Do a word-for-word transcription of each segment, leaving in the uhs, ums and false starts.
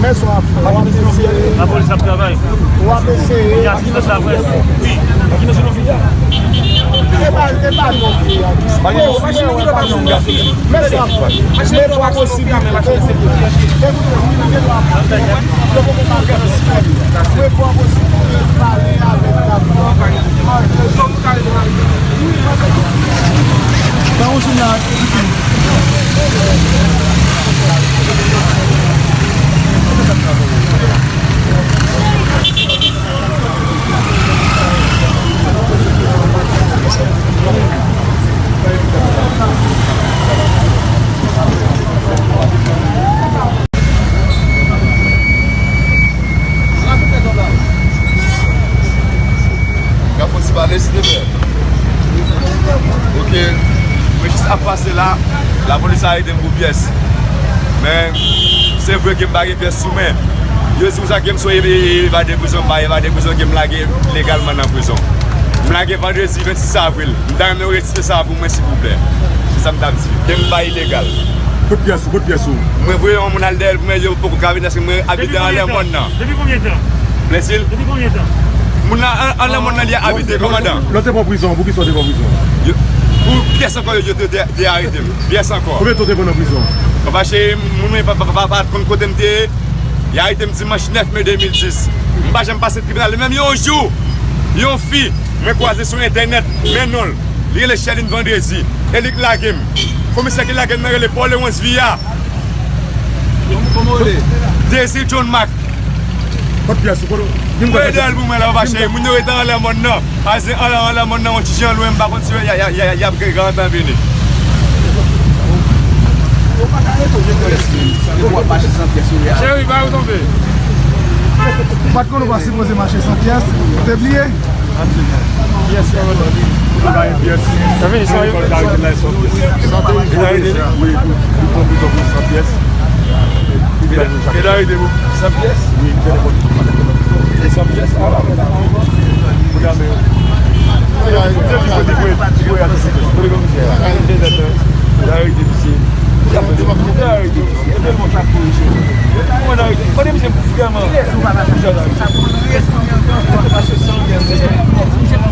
Mèsi w ap fè. W ap eseye. Lapolis ap travay. W ap eseye. Gen atis nan la près. Wi. Ki mesye nou fini? E pa, e pa non. Mèsi w ap fè. Men pran posibilite. Ekoute, ekoute, wi, nou gen dwa pale. Men pran posibilite pale avèk dam nan. Tan ou sou la. Ka fon ti pale, silvouplè. Ok. Mwen jis ap pase la, lapolis arete m pou pyès. Men, se vre ke m pa gen pyès sou mwen. Yo di konsa ke m se yon evade prizon, m pa evade prizon, ke m lage legalman nan prizon. M lage vandredi vennsis avril. M ta renmen yo retire sa pou mwen, silvouplè. Se sa m t ap di. Ke m pa ilegal. Kot pyès ou? Kot pyès ou? Mwen voye yon moun al dèyè l pou mwen, yo poko ka vin, paske mwen abite anlè mòn nan. Depi konbyen tan? Blèsil? Depi konbyen tan? Moun nan an-, anlè mòn nan li abite, kòmandan. Lè w te pran prizon, poukisa w te pran prizon? Yo, pou pyès ankò, yo, yo te, te, te arete m. Pyès ankò. Konbyen tan w te pran nan prizon? Papa cheri, moun mwen pa, pa, pa, pa konn kote m te ye. Y arete m dimanch nèf me de mil dis. M pa janm pase tribinal. Menm yon jou, yon fi, mwen kwaze sou entènèt, men non l. Li rele Sherline Vendredi. E li k lage m. Komisè ki lage m nan rele Paul Léonce Via. Kòman w rele? Désir John Marc. Kot pyès ou? Kot ou? Di m kot pyès ou. Voye dèyè l pou mwen la, papa cheri. Moun yo rete anlè mòn nan. Pase anlè, anlè mòn nan, yon ti jan lwen, m pa konn si y a, y a, y a, y ap gen gran tan vini. Ou pa ka retounen kò eski. Ou ap mache san pyès ou ye a. Cheri, ba yo tonbe. Ou pa t konn ou pa sipoze mache san pyès. Ou te bliye? Pyès, kòmandan. Ou pa gen pyès. Sa vini, sa yo. Sa te rive. Wi, pou, pou pran prizon pou san pyès. Epi la, epi la, ede pou san pyès? Wi, m fè nenpòt. E san pyès? A, pou dame yo. Kote misye? Kote komisè a? Kote komisè a? Kote komisè a? Arete misye. Arete misye. Epi l bon chak pou misye. Mwen arete. Kote misye vrèman?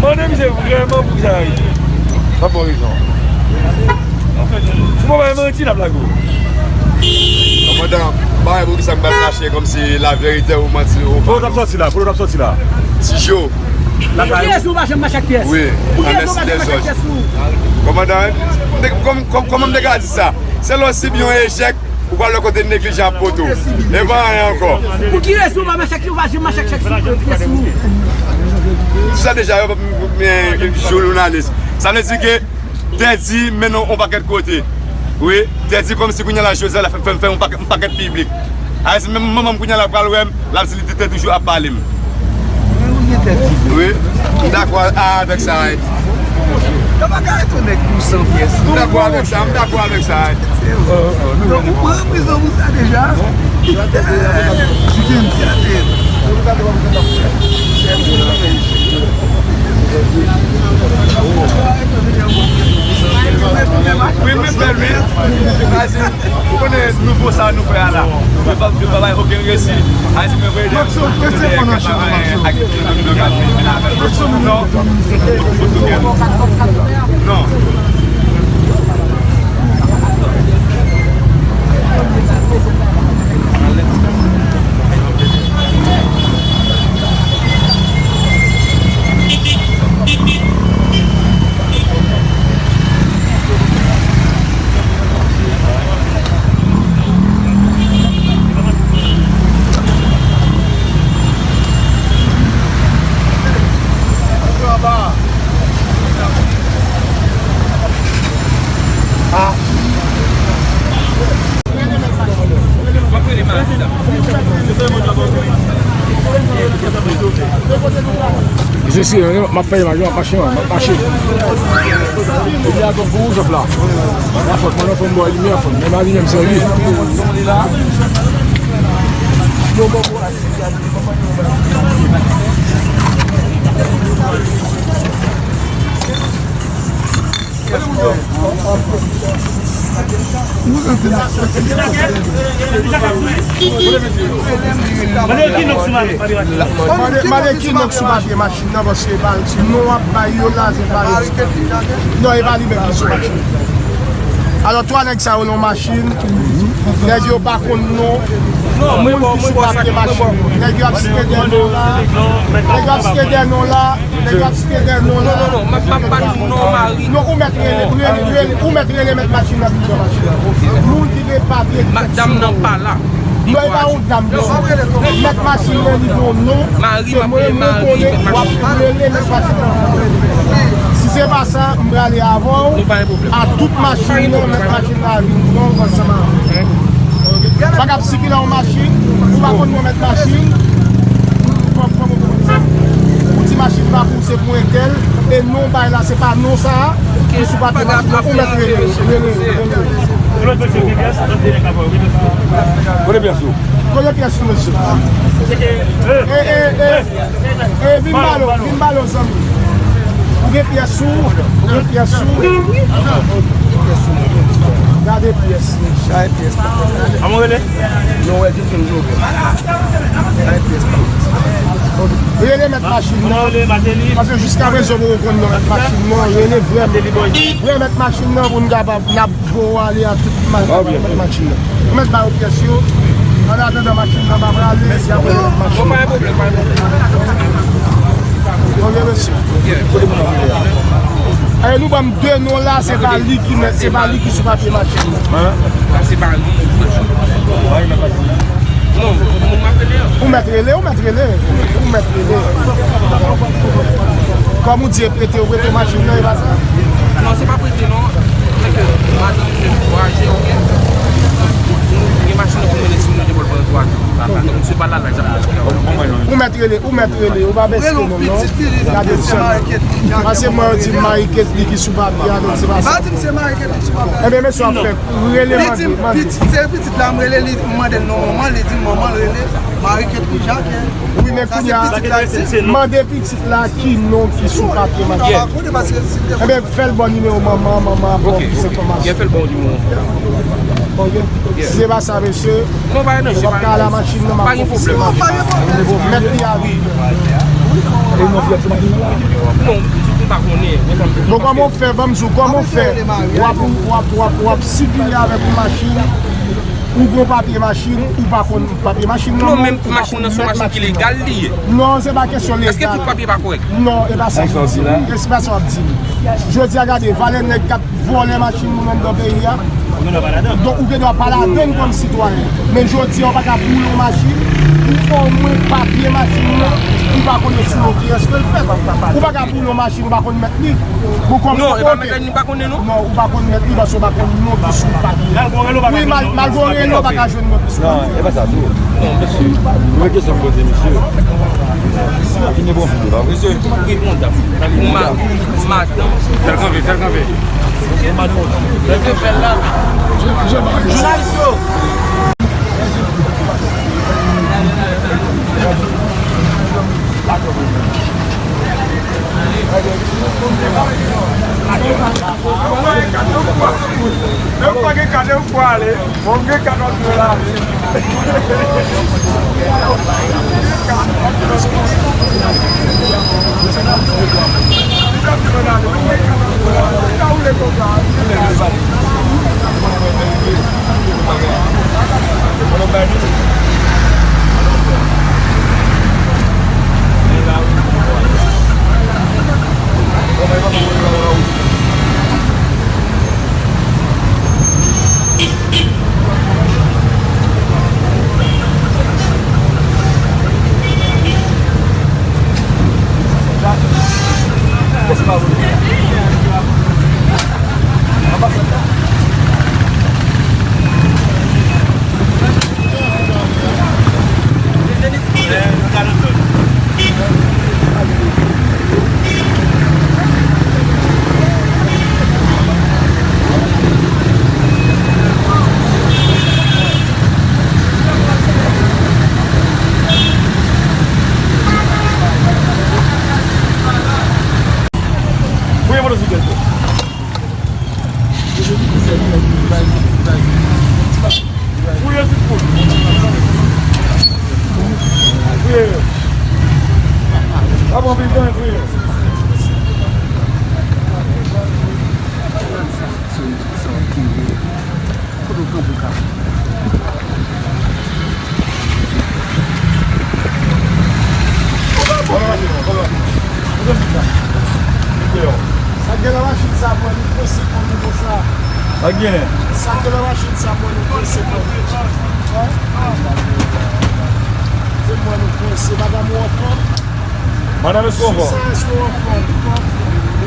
Mande misye vrèman pou sa arete. Pa bon rezon. Si w pa bay manti, n ap lage w. Kòmandan, m pa wè poukisa m pral kache kòmsi laverite ou manti ou pa. Polo t ap sòti la, Polo t ap sòti la. Ti Jo. Pou ki rezon w pa janm mache ak pyès? Wi, pou ki rezon w pa janm mache ak pyès ou? Kòmandan, m te, kòm, kòm, kòman m te ka di sa? Se lè w sibi yon echèk, ou pral wè kote neglijan ap pote w. E pa anyen ankò. Pou ki rezon w pa mache ak, w pa janm mache ak chèk sou pyès ou? Sa deja, yo, men, jounalis. Sa vle di ke Tèdi mennen w yon pakèt kote. Wi, Tèdi kòmsi kounye a la, Jozèf la fè, fè, fè yon pakèt, yon pakèt piblik. A di menm manman m kounye a la pral wè m, l ap di li te, te toujou ap pale m. Men ou gen Tèdi vre. Wi, m dakò a, avèk sa, wi. Yo pa ka retounen pou san pyès. M dakò avèk sa, m dakò avèk sa, wi. Donk ou pran prizon pou sa deja. Chicken. Wi, mwen fè l, wi. Ou konnen nouvo sa nou fè a la. Yo pa, yo pa bay okenn resi. Ay, si mwen voye de. Maxo, rete pran nan chan, Maxo. Non. Non. Mesye, si, m ap fè imaj, m ap mache, m ap mache. Epi a gòm pou woujòf la. La fòt, mwen nan fòm bò limyè fòm. Men mari menm sèvi. Mande, mande Kinox sou papye machin nan, paske e pa, non w ap bay yo la, se pa li. Non, e pa li menm ki sou machin. Alò, twa nèg sa yo nan machin, nèg yo pa konn non moun ki sou papye machin. Nèg yo ap site dè non la, nèg yo ap site dè non la. Nèg ap site dèyè non la. Non, non, non, m ap, m ap ba nou non mari. Non, ou mèt rele, rele, rele, ou mèt rele mèt machin nan ki pran machin nan. Moun ki gen papye ki fèt sou non. Madanm nan pa la. Non, e pa yon dam, non. Mèt machin nan li gon non. Mari, m ap rele mari mèt machin nan. W ap rele mèt machin nan. Si se pa sa, m prale avè w. Nou pa gen pwoblèm. A tout machin nan, mèt machin nan vin pran w ansanm avè w. Sa k ap sikile yon machin, ou pa konn non mèt machin, ou pa konn non mèt machin. Ou di machin pa pou ou, se pou entèl, e non bay la, se pa non sa a ki sou papye machin nan, ou mèt rele, rele, rele. Kote pyès ou? Kote pyès ou, mesye? E, e, e, e, vin ba l, vin ba l, zanmi. Ou gen pyès ou, ou gen pyès ou. Gade pyès li. Sa e pyès pa. Kòman rele? Non, wè, di fè m jwe. Sa e pyès pa. Rele mèt machin nan. Paske jiskaprezan, mwen konn non mèt machin nan. Rele vrè, vrè mèt machin nan pou n kapab, n ap voye ale a tout ma-, mèt machin nan. Ou mèt ba yo pyès yo. An atandan machin nan pa prale, y ap rele mèt machin nan. Bon, pa gen pwoblèm, pa gen pwoblèm. Ok, mesye. Kote moun nan rele a? E nou ban m de non la, se pa li ki mèt, se pa li ki sou papye machin nan. Sa se pa li. Non, moun m ap rele an. Ou mèt rele, ou mèt rele, ou mèt rele. Kòm ou di, e prete, ou prete machin nan, e pa sa? Non, se pa prete, non. Se ke madanm se vwaje, ok? Nou gen machin nan pou mennen sou nou depi l pran twa jou. Donk, misye pa la, la, jan. Ou mèt rele, ou mèt rele, ou pa bese non, non. Gade sa. Paske mwen, yo di Marie Ketly ki sou papye a, donk se pa sa. Pa di m se Marie Ketly ki sou papye a. Ebyen, mesye ap fè, rele mande, mande. Pitit, se pitit la, m rele li, m mande l non manman, li di m manman l rele Marie Ketly Jacques. Wi, men kounye a, mande pitit la ki non ki sou papye machin. Ebyen, fè l bon nimewo manman, manman ap ba w plis enfòmasyon. Ok, ok. Fè l bon nimewo. Ok. Si se pa sa, mesye, non, pa gen danje, w ap ka al a machin nan, m ap konfiske machin nan. Mèt li a wi. E non, fiyèt sou machin nan la? Non, m pa konnen. Bon, kòman w fè, ban m di w, kòman w fè? W ap, w ap, w ap, w ap sikile avèk yon machin, ou gon papye machin, ou pa konn papye machin nan, non, men machin nan se yon machin ki legal li ye. Non, se pa kesyon legal. Èske tout papye pa kòrèk? Non, e pa sa. E se pa sa w ap di m. Jodi a, gade, valè nèg k ap vòlè machin moun anndan peyi a. Donk, ou gen dwa pa ladann kòm sitwayen. Men jodi a, ou pa ka boule yon machin, ou omwen papye machin nan, ou pa konnen sou non kiyès ke l fèt. Ou pa ka boule yon machin, ou pa konn mèt li. Bon, kòm non, e pa mèt li, nou pa konnen non. Non, ou pa konn mèt li, paske ou pa konn non ki sou papye. Wi, mal-, malgre w rele, ou pa ka jwenn non ki sou papye. Non, e pa sa tou. Non, mesye. Mwen kesyon m poze, mesye. Fini bon fini, pa vre? Mesye, wi, bon dam. Ou ma-, madanm. Fè l kanpe, fè l kanpe. Mesye fè l la. Jounalis yo. Menm pa gen kado pou ale. Bon, gen kat ap jwe la. Pa pran pil tan, frè. Kote w kanpe w ka. Sa gen nan machin sa, mwen, nou prese pou nou konsa. Sa gen. Sa gen nan machin sa, mwen, nou prese pou nou. Hein? Se mwen, nou prese. Madanm, ou anfòm? Madanm, èske w anfòm? Sisa, èske w anfòm?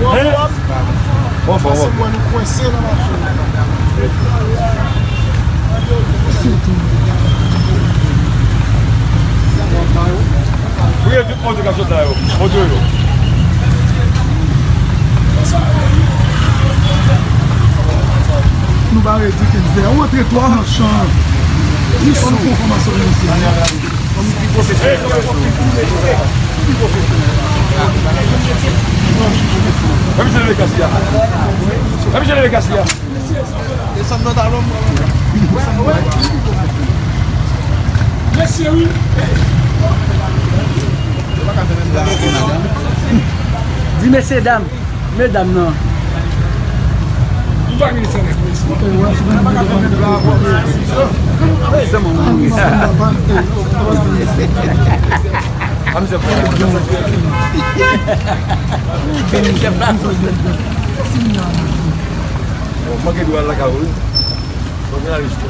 Ou anfòm? Ou anfòm, ou anfòm. Pase mwen, nou kwense nan machin. Priye tout moun ki ka sot la yo. Montre yo. Nou pa redi ke nou fè. Ou antre twa machan. Ou fè yon konfòmasyon nan misye. Mwen misye leve kas li a. Mwen misye leve kas li a. Desann pantalon m. Mesye, wi. Di mesye dam. Medam nan. Manke dwa lakay ou wi. Bon, jounalist.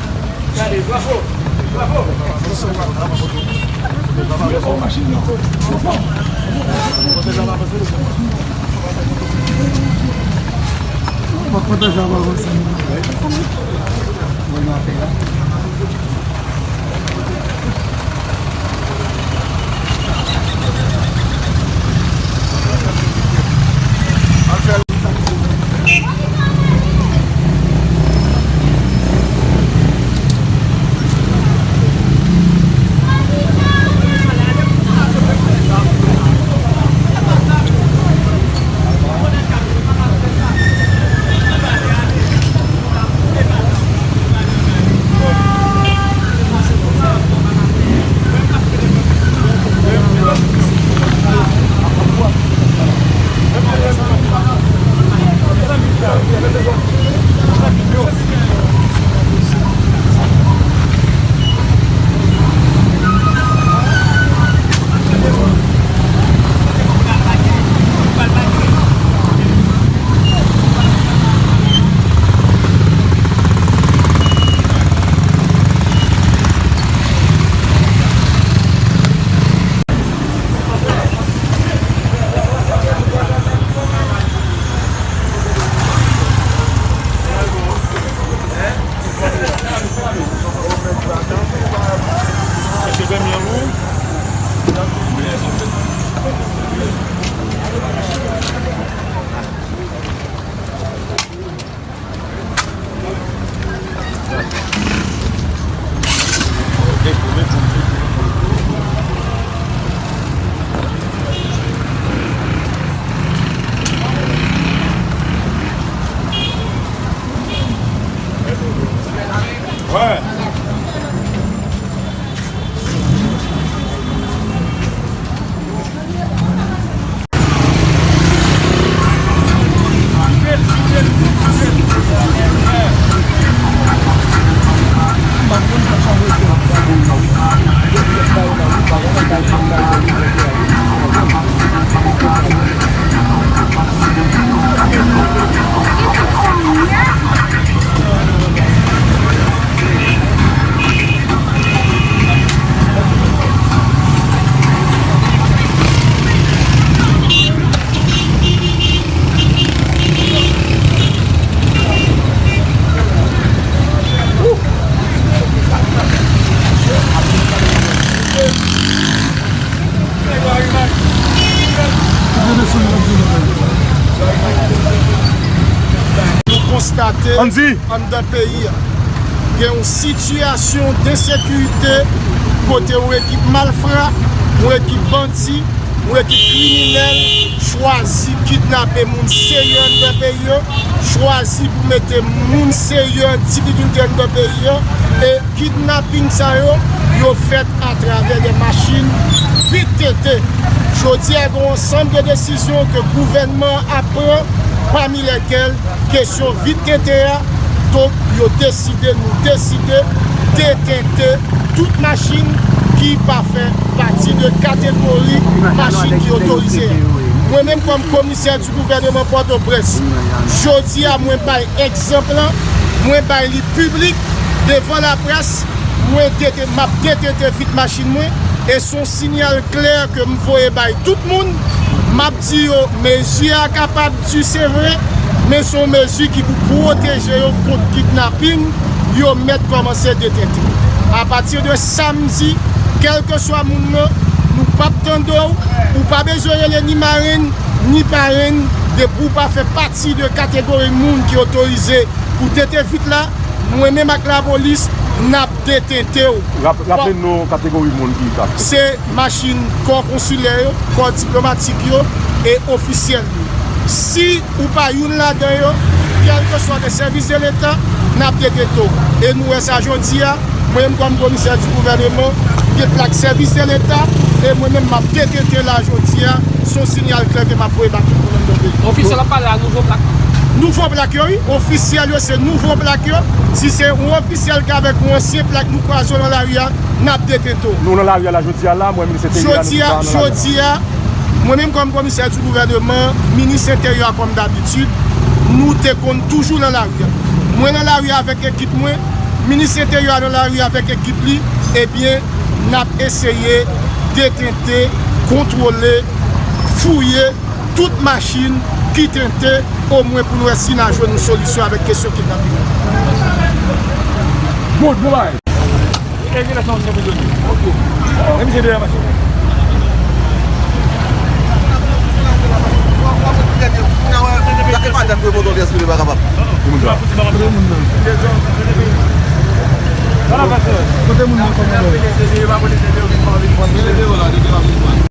Nou konstate anndan peyi a gen yon sitiyasyon densekirite kote yon ekip malfra, yon ekip bandi, yon ekip kriminèl chwazi kidnape moun serye anndan peyi yo, chwazi pou mete moun serye an difikilte anndan peyi yo, e kidnaping sa yo, yo fèt atravè de machin vit tente. Jodi a, gen yon ansanm de desizyon ke gouvènman an ap pran, pami lèkèl kesyon vit tente a. Donk, yo deside, nou deside detente tout machin ki pa fè pati de kategori machin ki otorize a. Mwen menm, kòm komisè di gouvèneman Pòtoprens, jodi a, mwen bay egzanp lan, mwen bay li piblik devan laprès, mwen dete-, m ap detente vit machin mwen, e se yon siyal klè ke m voye bay tout moun. M ap di yo, mezi a kapab di se vre, men se yon mezi ki pou pwoteje yo kont kidnaping, yo mèt kòmanse detente. Apati de samdi, kèlkeswa moun nan, nou p ap tande w, ou pa bezwen rele ni marenn, ni parenn, depi w pa fè pati de kategori moun ki otorize pou tente vit la, mwen menm ak lapolis, n ap detente w. Rap-, raple nou kategori moun ki ka. Se machin kò konsilè yo, kò diplomatik yo e ofisyèl yo. Si ou pa youn ladan yo, kèlkeswa de sèvis de Leta, n ap detente w. E nou wè sa jodi a, mwen menm kòm komisè di gouvèneman, gen plak sèvis de Leta, e mwen menm m ap detente la jodi a, se yon siyal klè ke m ap voye ba tout moun anndan peyi. Ofisyèl ap pale a nouvo plak. Nouvo plak yo, wi. Ofisyèl yo, se nouvo plak yo. Si se yon ofisyèl ki avèk yon ansyen plak nou kwaze w nan lari a, n ap detente w. Nou nan lari a la jodi a la, mwen minis enteryè a, jodi a, nou tout la nan lari a. Jodi a, mwen menm kòm komisè di gouvèneman, minis enteryè a kòm dabitid, nou te konn toujou nan lari a. Mwen nan lari a avèk ekip mwen, minis enteryè a nan lari a avèk ekip li, ebyen, n ap eseye detente, kontwole, fouye tout machin ki tente, omwen pou n wè si n a jwenn yon solisyon avèk kesyon kidnaping. Bon, bon bagay. E gen lè sa yon senp prizonye. Ok. E misye dèyè machin. E pa dat pou yo monte yon espri pa kapab. Kote moun nan? Kote moun nan, kòmandan?